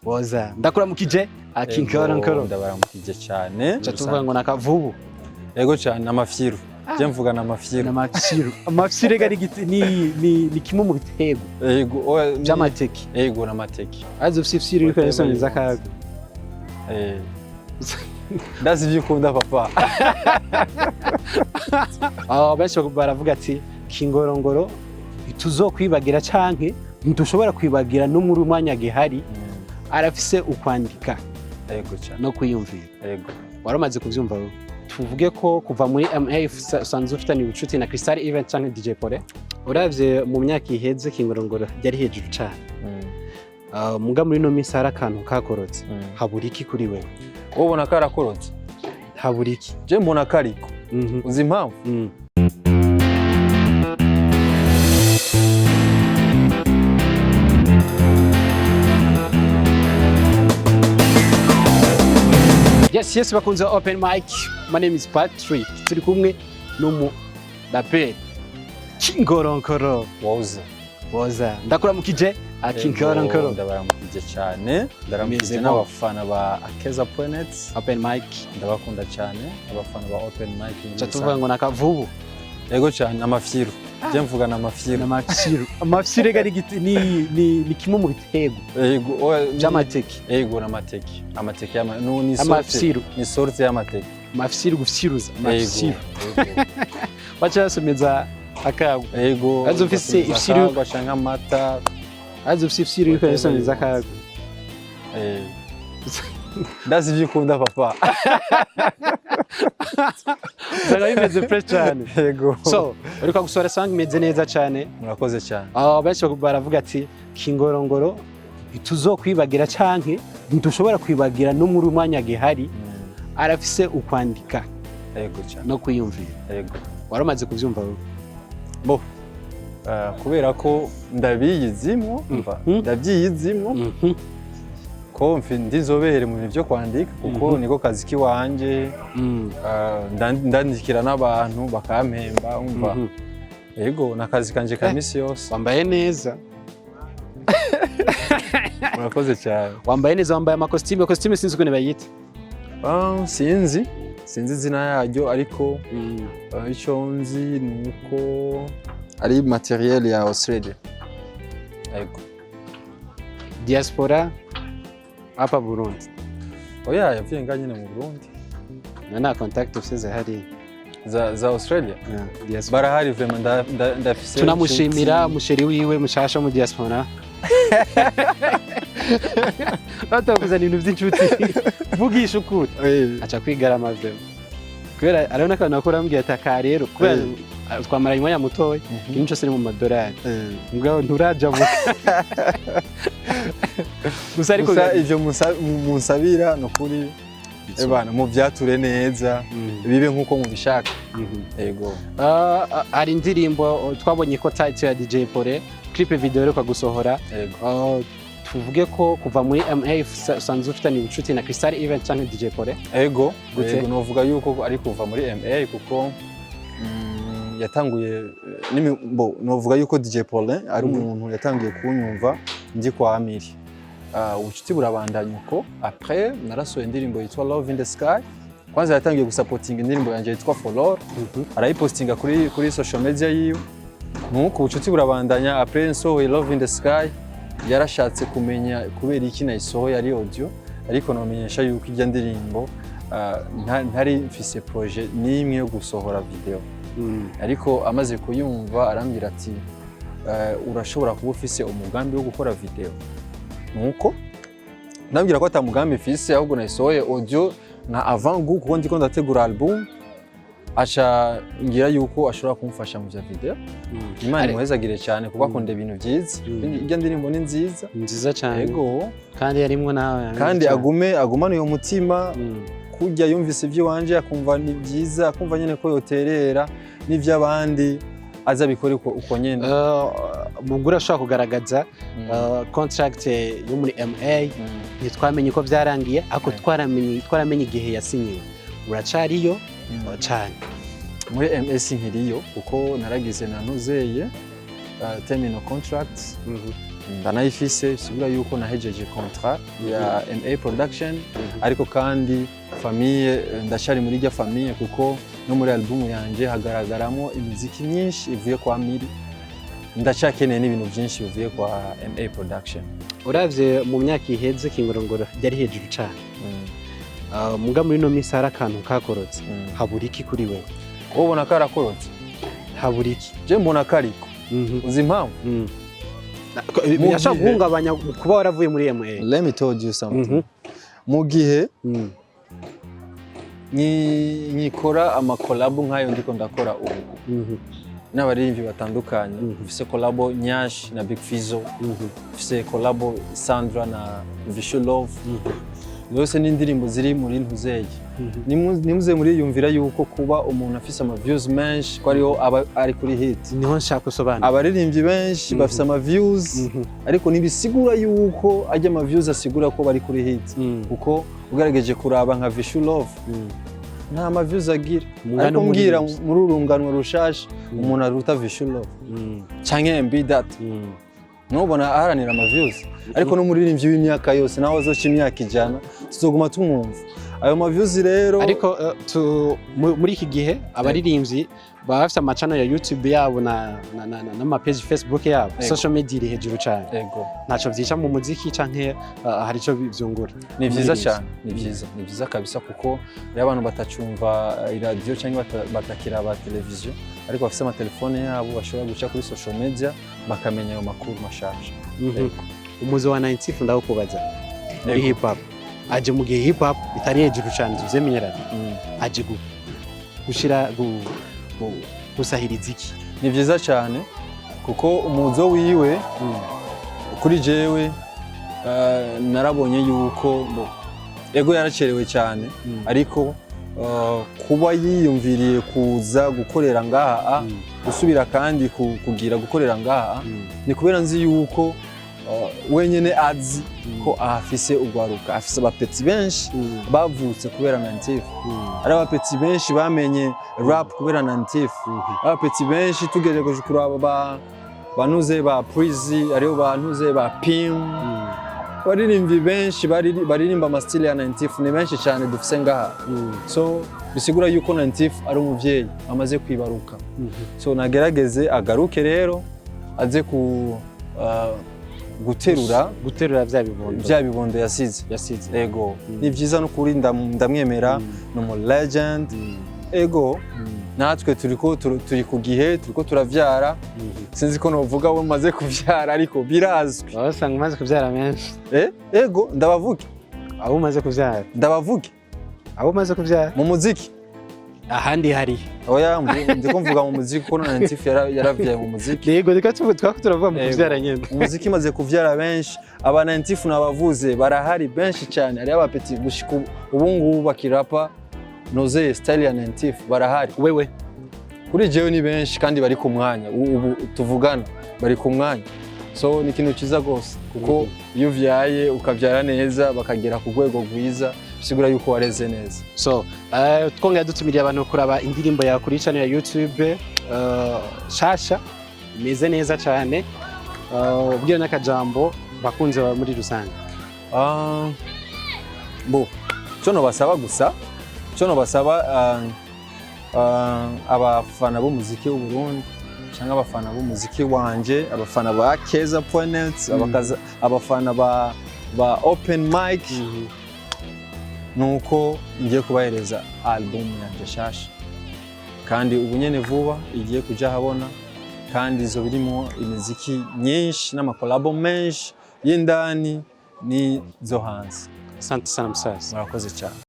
Woza, ndakuramukije akinkorankoro. Ndabaramukije cyane. Ca tuvuga ngo nakavubu. Yego cyane, amafyiru. Je mvuga na amafyiru. Amafyiru, amafyiru ega ni kimwe mu biterwa Yego, oya, vy'amateke. Yego, n'amateke. Azi ufise ifyiru uriko urasomeza akaga. Eh. Ndazi ivyo ukunda, papa. Aho benshi baravuga ati Kingorongoro ntituzokwibagira canke ntidushobora kwibagira no muri umwanya gihari, arafise ukwandika Yego cyane. no kwiyumvira. Yego. Waramaze kuvyumva wowe? Tuvuge ko kuva muri MA usanzwe ufitanye ubucuti na Crystal Event canke DJ Pole. Uravye mu myaka iheze, Kingorongoro yari hejuru cane. Muga muri ino minsi hari akantu kakorotse. Habura iki kuri wewe? Wowe ubona karakorotse? Habura iki? Je mbona kariko. Uzi impamvu? Yes, bakunze Open Mic. My name is Patrick. Turi kumwe n'umu raperi Kingoronkoro. Woza. Woza. Ndakuramukije Akinkorankoro. Yego, ndabaramukije cyane. Ndaramukije Meze n'abafana ba Akeza Planet. Open Mic. Ndabakunda cyane abafana ba Open Mic muri Ca tuvuga rusange. ngo nakavubu. Yego cyane, amafyiru. Je mvuga na amafyiru. Amafyiru. Amafyiru ega ni kimwe mu biterwa Yego, oya, vy'amateke. Yego, n'amateke. Amateke y'ama no, ni sorte. Amafyiru. Ni sorte y'amateke. Amafyiru, gufyiruza. Yego. Amafyiru. Yego. Baca basomeza akagwa. Yego. Azi ufise ifyiru- Akagwa canke amata. Azi ufise ifyiru uriko urasomeza akagwa. Eh. Ndazi ivyo ukunda, papa. Usanga bimeze fresh cyane. Yego. So, uriko gusohora song imeze neza cyane. Murakoze cyane. Aho benshi baravuga ati Kingorongoro ntituzokwibagira canke ntidushobora kwibagira no muri umwanya gihari, arafise ukwandika Yego cyane. no kwiyumvira. Yego. Waramaze kuvyumva wowe? Bo. Kubera ko ndabiyizimwo, mva ndabyiyizimwo ko ndi inzobere mu bintu byo kwandika kuko niko kazi kiwanje. Ndandikira n'abantu bakampemba, umva. Yego, nakazi kanje ka misi yose. Wambaye neza. Murakoze cyane. Wambaye neza, wambaye amakositime. Kositime sinzi ukuntu bayita. Ah, sinzi izina yaryo, ariko icyo nzi ni uko ari matériel ya Australia. Yego. Diaspora hapa Burundi? Oya, yavuye nga nyine mu Burundi. Na nta contact ufise zihari? Za Australia? Yeah, diaspora. Barahari vraiment, ndafise Tunamushimira inshuti. musheri wiwe mushasha mu diaspora. Batakuzana ibintu by'inshuti, vugisha ukuri. Aca kwigarama vraiment, kubera ariho n'akantu nakora ambwira ati aka rero kubera twamaranye umwanya mutoya, ikintu cyose ni mu madolari, mugabo nturajabuka gusa, ariko Gusa ivyo munsabira ni ukuri, ebana muvyature neza, bibe nk'uko mubishaka. Yego. Ah, hari indirimbo twabonye ko title ya DJ Pole, clip video iheruka gusohora. Yego. Tuvuge ko kuva muri MA usanzwe ufitanye ubucuti na Crystal Event canke DJ Pole? Ego. Gute? Ego, novuga yuko ari kuva muri MA kuko yatanguye bo novuga yuko DJ Paulin ari umuntu yatanguye kunyumva ndi kwa Amiri. Ubucuti burabandanya uko. Après narasohoye indirimbo yitwa Love in the Sky. Kwanza yatangiye gusapotinga indirimbo yanjye yitwa For arayipostinga kuri social media yiwe, nuko ubucuti burabandanya. Après nsohoye Love in the Sky, yarashatse kumenya kubera iki nayisohoye ari audio, ariko nomenyesha yuko ijya ndirimbo ntari mfise projet n'imwe yo gusohora video, ariko amaze kuyumva arambwira ati urashobora kuba ufise umugambi wo gukora video. Nuko ndambwira ko ata mugambi mfise, ahubwo nayisohoye audio nka avant goût kuko ndiko ndategura album. Aca ngira yuko ashobora kumfasha mu vya video. Imana imuhezagire cyane kuko akunda ibintu byiza. Irya ndirimbo ni nziza. Nziza cyane. Yego. Kandi yarimwo nawe. Kandi agume agumane uyo mutima kurya yumvise iby'iwanje akumva ni byiza, akumva nyine ko yoterera n'iby'abandi azabikora uko nyene. Mugura ashobora kugaragaza contract yo muri MA. Ntitwamenye ko byarangiye, ariko twaramenye igihe yasinyiwe. Uracariyo cyane? Muri MS nkiriyo kuko naragize na ntuzeye terminal contract. Ndanayifise, bisigura yuko nahejeje contrat ya MA Production, ariko kandi famille, ndacari muri rya famille, kuko no muri album yanje hagaragaramo imiziki myinshi ivuye kwa Miri. Ndacyakeneye n'ibintu byinshi bivuye kwa MA Production. Uravye mu myaka iheze, Kingorongoro yari hejuru cane. Muga muri ino minsi hari akantu kakorotse. Habura iki kuri wewe? Wowe ubona karakorotse? Habura iki? Je mbona kariko. Uzi impamvu? Mu Birashobora guhungabanya kuba waravuye muri MA? Let me tell you something. Mu gihe nkikora amakolabo nk'ayo ndiko ndakora ubu n'abaririmbyi batandukanye, mfise collabo Nyash na Big Fizzo, mfise collabo Sandra na Vishu Love, zose ni indirimbo ziri muri ntuzeye. Nimuze muriyumvira yuko kuba umuntu afise ama views menshi ko ariho aba ari kuri hit. Niho nshaka gusobanura. Abaririmbyi benshi bafise ama views, ariko ntibisigura yuko ajya ama views asigura ko bari kuri hit, kuko ugerageje kuraba nka Vishu Love, nta ma views agira. Umugani Ariko mbwira, umuririmbyi. muri uru rungano rushasha, umuntu aruta Vishu Love canke MB Data, ntubona aharanira ama views? Ariko n'umuririmbyi w'imyaka yose, nawe azoca imyaka 100, tuzoguma tumwumva. Ayo ma views rero. Ariko muri iki gihe abaririmbyi baba bafite ama channel ya YouTube yabo n'ama page Facebook yabo. Social media iri hejuru cyane. Ntacyo byica mu muziki canke hari icyo byungura? Ni vyiza Umuririmbyi. cyane, ni vyiza, ni vyiza kabisa, kuko rero abantu batacumva iradiyo cyangwa batakiraba televiziyo, ariko bafise amatelefone yabo, bashobora guca kuri social media bakamenya ayo makuru mashasha. Umuzi wa 90 ndawukubaza muri hip hop, aje mu gihe hip hop itari hejuru cyane, tuvyemenyerane. Aje gushira gusahiriza iki? Ni vyiza cyane, kuko umuzo wiwe kuri jewe, narabonye yuko ego yaracerewe cyane, ariko kuba yiyumviriye kuza gukorera ngaha, gusubira kandi kugira gukorera ngaha, ni kubera nzi yuko wenyene azi ko ahafise urwaruka, afise abapetsi benshi bavutse kubera Nantif, ari abapetsi benshi bamenye rap kubera Nantif, ari abapetsi benshi tugerageje kuraba ba banuze ba Prizi, aribo bantuze ba Pim, abaririmbyi benshi baririmba ama style ya Nantif ni benshi cyane dufise ngaha. So bisigura yuko Nantif ari umuvyeyi amaze kwibaruka. So nagerageze agaruke rero, aze ku guterura Guterura vya bibondo bya bibondo yasize. Yasize. Ego, ni vyiza no kuri ndamwemera, ni umu legend. Ego, natwe turiko turi ku gihe, turiko turavyara. Sinzi ko novuga abo maze kuvyara, ariko birazwi. Waba usanga umaze kuvyara menshi. Ego, ndabavuge. Abo umaze kuvyara. Ndabavuge. Abo umaze kuvyara. Mu muziki? Ahandi hari. Oya, ndiko mvuga mu muziki, kuko na Nantif yaravyaye mu muziki. Yego, reka twako turavuga mu Yego. kuvyara nyene. Umuziki imaze kuvyara benshi. Aba Nantif nabavuze barahari benshi cyane, hariho abapeti gushika ubu ngubu bakirapa noze style ya Nantif, barahari. Wewe? Kuri jewe ni benshi, kandi bari ku mwanya. Ubu tuvugana bari ku mwanya. So ni ikintu cyiza rwose, kuko iyo uvyaye ukavyara neza bakagera ku rwego rwiza, bisigura yuko wareze neza. So twongera dutumiriye abantu kuraba indirimbo yawe kuri channel ya YouTube shasha imeze neza cyane. Ubwira n'akajambo bakunze bawe muri rusange. Ah, bo cyo nobasaba gusa, cyo nobasaba abafana b'umuziki w'u Burundi cyangwa abafana b'umuziki wanje, abafana ba Keza Point, abafana ba Open Mic, nuko ngiye kubahereza album yanje shasha, kandi ubu nyene vuba igiye kuja habona, kandi izo birimo imiziki myinshi n'amakolabo menshi y'indani n'izo hanze. Asante sana musaza. Murakoze cyane.